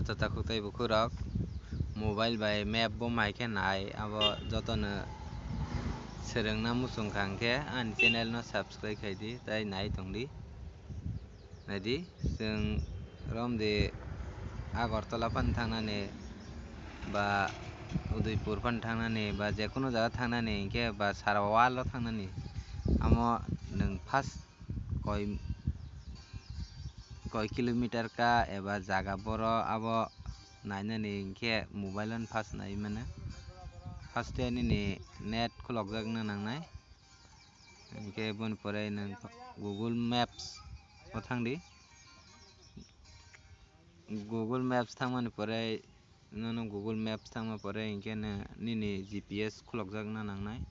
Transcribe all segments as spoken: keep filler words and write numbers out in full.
Takhuk tei bukhuk rok, mobile bai map bo mai khe nai, abo jotono swrwngna muchung kha hwnkhe ani channel no subscribe khai di tei nai tong di. Nai di, chwng romdi Agartala phano thangnani ba Udaipur phano thangnani ba jekunu jaga thangnani hwnkhe ba sara wall o thangnani, amo nwng first koi, koi kilometer ka eba jaga boro abo nainani hwnkhe mobile o first nai mano. First o nini net khulokjakna nangnai. Hwnkhe boni pore nwng Google Maps o thang di. Google Maps thangmani pore, nono Google Maps thangma pore hwnkhe nini G P S khulokjakna nangnai.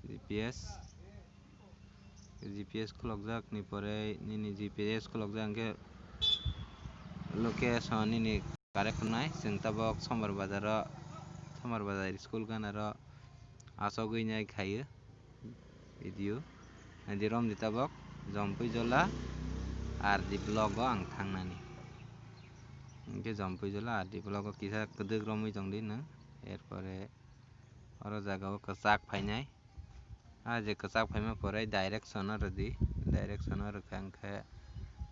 G P S, G P S khulokjakni pore nini G P S khulokjak hwnkhe location nini correct wngnai. Chwng tabok Sombar Bazar o, Sombar Bazar school gana ro asogwi nai khaio video. Nai di romdi tabok Jompui Jola R D block o ang thangnani. Hwnkhe Jompui Jola R D block o kisa kwdwk romwi tongdi nwng. Erpore oro jaga o kwchak phainai. A je kwchak phaima pore direction o rwdi. Direction o rwkha hwnkhe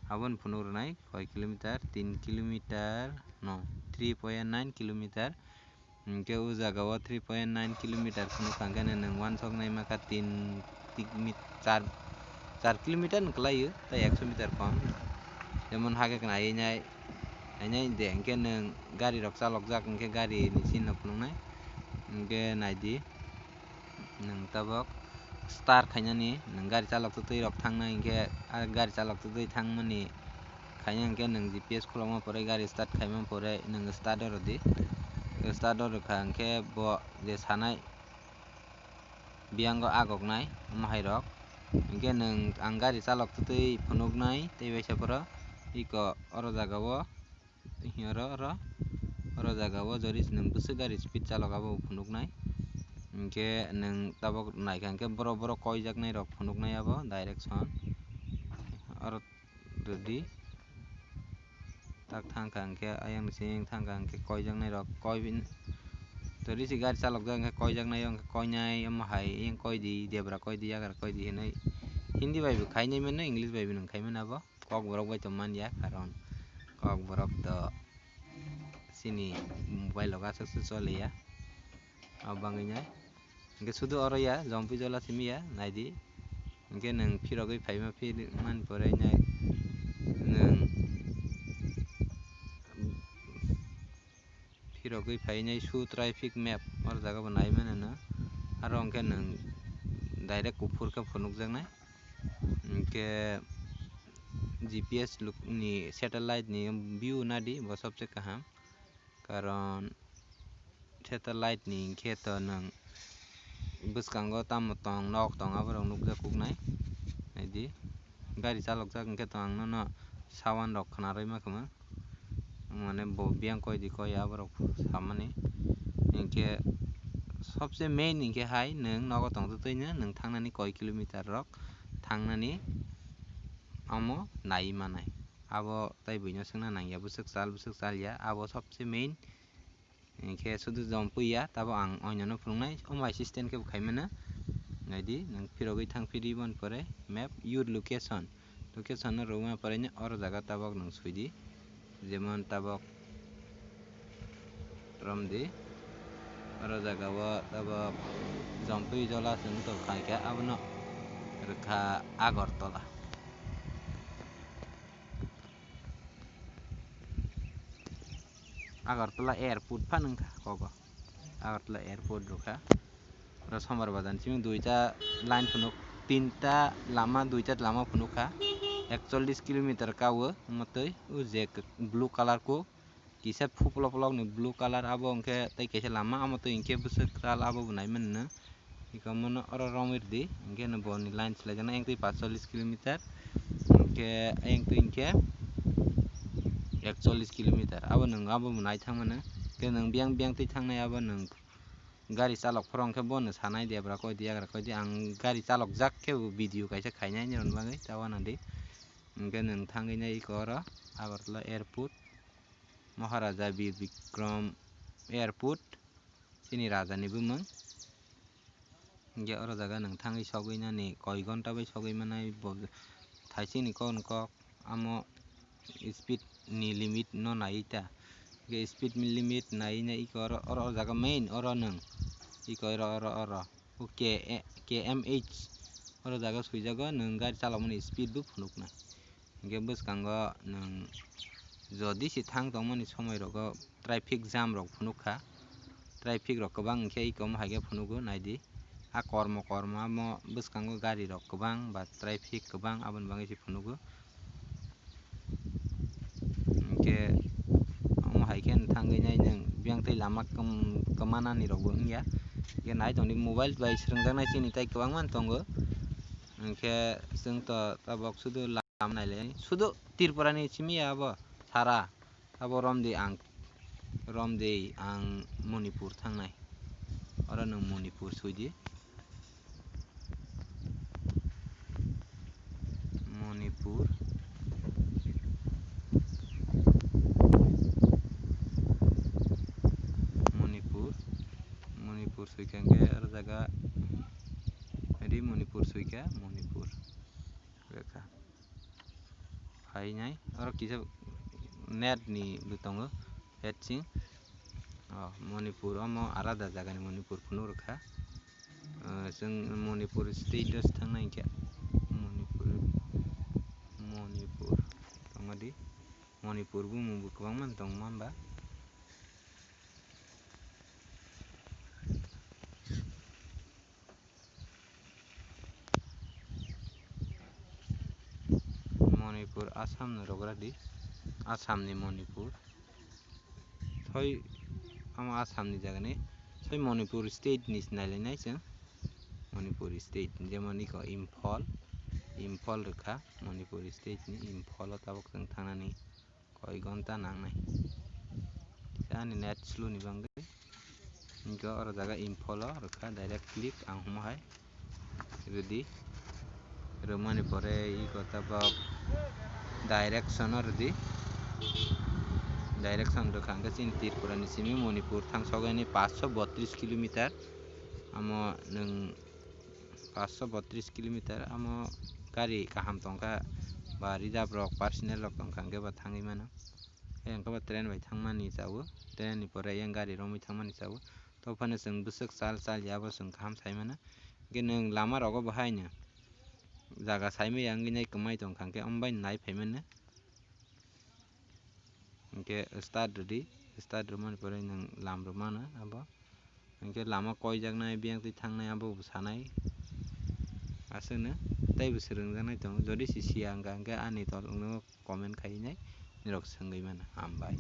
aboni phunuk rwnai koi kilometer, tin kilometer no, three point nine kilometer. Hwnkhe o jaga o three point nine kilometer phunuk kha hwnkhe nwng wansok naima kha tin, tin mi-, char, char kilometer ni kwlai o, tei ekso meter kom. Jemon hakhe khna ainai, ainai de hwnkhe nwng gari rok chalokjak hwnkhe gari ni sini no phunuknai. Hwnkhe naidi, nwng tabok start khainani, nwng gari chalok twtwi rok thangnai hwnkhe, a gari chalok twtwi thangmani khaina hwnkhe nwng G P S khulokma pore gari start khaima pore nwng start o rwdi. Start o rwkha hwnkhe bo je sanai biyango agoknai omo hai rok. Hwnkhe nwng ang gari chalok twtwi phunuknai tei waisa phoro iko oro jaga o, oro, oro, oro jaga o jori nwng bwswk gari speed chalok abo phunuknai. Hwnkhe nwng tabok naikha hwnkhe borok, borok koijaknai rok phunuknai abo direction. Oro rwdi. Tak thangkha hwnkhe ayang bising thangkha hwnkhe koijaknai rok koi bin. Tori si gari chalokjak hwnkhe koijaknai o hwnkhe koinai omo hai ayang koidi debra koidi yagra koidi hinwi Hindi bai bo khainai mano, English bai bo nwng khai mano abo. Kokborok bai to manya, karon Kokborok to chini mobile rok aswk se choliya. Abo bangwi nai. Hwnkhe sudu oro ya, Jompui Jola simi ya, naidi. Hwnkhe nwng phirogwi phaima phir man pore nai nwng phirogwi phainai su traffic map oro jaga bo nai mano no. Aro hwnkhe nwng direct kuphur khe phunukjaknai. Hwnkhe G P S luk-, ni satellite ni view nadi bo sobse kaham. Karon satellite ni hwnkhe to nwng bwskango tamo tong, nok tong, aborok nukjak kuknai. Naidi, gari chalokjak hwnkhe to ang nono sound rok khwnarwi ma khamo. Mane bo biyang koidi koi aborok samani. Hinkhe sobse main hinkhe hai nwng nogo tongtwtwino nwng thangnani koi kilometer rok thangnani omo naiwi manai. Abo tai buino swngna nangya, bwswk chal, bwswk chalya, abo sobse main. Hinkhe sudu Jompui ya, tabo ang oinano phunuknai, omo hai system khe bo khaimano. Naidi, nwng phirogwi thangphiri boni pore map, your location. Location no rwma pore no oro jaga tabok nwng swidi. Jemon tabok romdi. Oro jaga o tabok Jompui Jola se wng tong kha, abono rwkha Agartala. Agartala airport phano wngkha kogo. Agartala airport rwkha. Oro Sombar Bazar ni simi duita line phunuk, tinta lama, duita lama phunuk kha. Ekchollis kilometer ka o, omo twi o je blue colour kuk, kisa phu polok polok ni blue colour, abo hwnkhe tei kaisa lama, omo twi hwnkhe bwswk kwtal abo bo nai mano. Iko mono oro romwi rwdi, hwnkhe no boni line swlaijaknai, ayang twi pachchollis kilometer, hwnkhe ayang twi hwnkhe ekchollis kilometer. Abo nwng abo bo nai thang mano, hwnkhe nwng biyang biyang twi thangnai abo nwng gari chalok phoro hwnkhe bono sanai de, bwra koidi yagra koidi, ang gari chalokjak khe bo video kaisa khainai nini bagwi ta uanadi. Hwnkhe nwng thangwi nai iko oro Agartala airport. Maharaja Bir Bikram Airport, chini raja ni bumung. Hingke oro jaga nwng thangwi sogwi nani koi gonta bai sogwi manai bo thaising ni kok ni kok amo speed ni limit no naiwi ta. Hingke speed ni limit naiwi nai iko oro, oro, oro jaga main oro nwng iko oro, oro, oro. O K, K M H oro jaga swijago nwng gari chalokmani speed bo phunuknai. Hingke bwskango nwng jodi se thang tongmani somoi rogo traffic jam rok phunuk kha, traffic rok kwbang hingke iko omo hai khe phunugo naidi. A kormo kormo amo bwskango gari rok kwbang ba traffic kwbang aboni bagwi se phunugo. Hingke omo hai khe thangwi nai nwng biyang tei lama kwm-, kwmanani rokbo wngya. Hingke nai tongdi mobile bai swrwngjaknai chini tei kwbangma tongo. Hingke chwng to tabok sudu lama nailai sudu Tripura ni simi ya abo sara. Abo romdi ang, romdi ang Manipur thangnai. Oro nwng Manipur sui di. Manipur. Manipur. Manipur sui kha hingke oro jaga. Adi Manipur sui kha, Manipur. Lekha. Phainai. Oro kisa net ni bo tongo. Hetsing. Oh, Manipur omo alada jaga ni Manipur phunuk rwkha. Ah, chwng Manipur state o se thangnai hwnkhe. Manipur, Manipur. Tongma di. Manipur bumung bo kwbangma tongma hwnba. Manipur, Assam ni rogra di, Assam ni Manipur. Soi, amo Assam ni jaga ni, soi Manipur state ni nailainai chwng. Manipur state, jemon iko Imphal, Imphal rwkha, Manipur state ni Imphal o tabuk chwng thangnani. Koi gonta nangnai. Ani net slow ni bagwi. Hingke oro jaga Imphal o rwkha direct click ang humo hai. Rwdi. Rwmani pore iko tabok direction o rwdi. Direction rwkha hingke chini Tripura ni simi Manipur thangsogwi ani paanch sho botris kilometer. Amo nwng paanch sho botris kilometer amo gari kaham tongkha ba reserve rok personal rok tongkha hingke bo thangwi mano. Ayang khe bo train bai thangmani chao, train ni pore ayang gari romwi thangmani chao. Tophano chwng bwswk chal chal ya bo chwng kaham sai mano. Hingke nwng lama rogo bo haino jaga saimaya wngwi nai kwmai tongkha hingke omo bai nai phaimano. Hingke start rwdi, start rwmani pore nwng lam rwmano abo. Hingke lama koijaknai, biyang twi thangnai, abo bo sanai. Aswkno teibo swrwngjaknai tongo. Jodi se siya wngkha, hingke ani tolokno comment khainai, nirok swngwi mano. Hambai.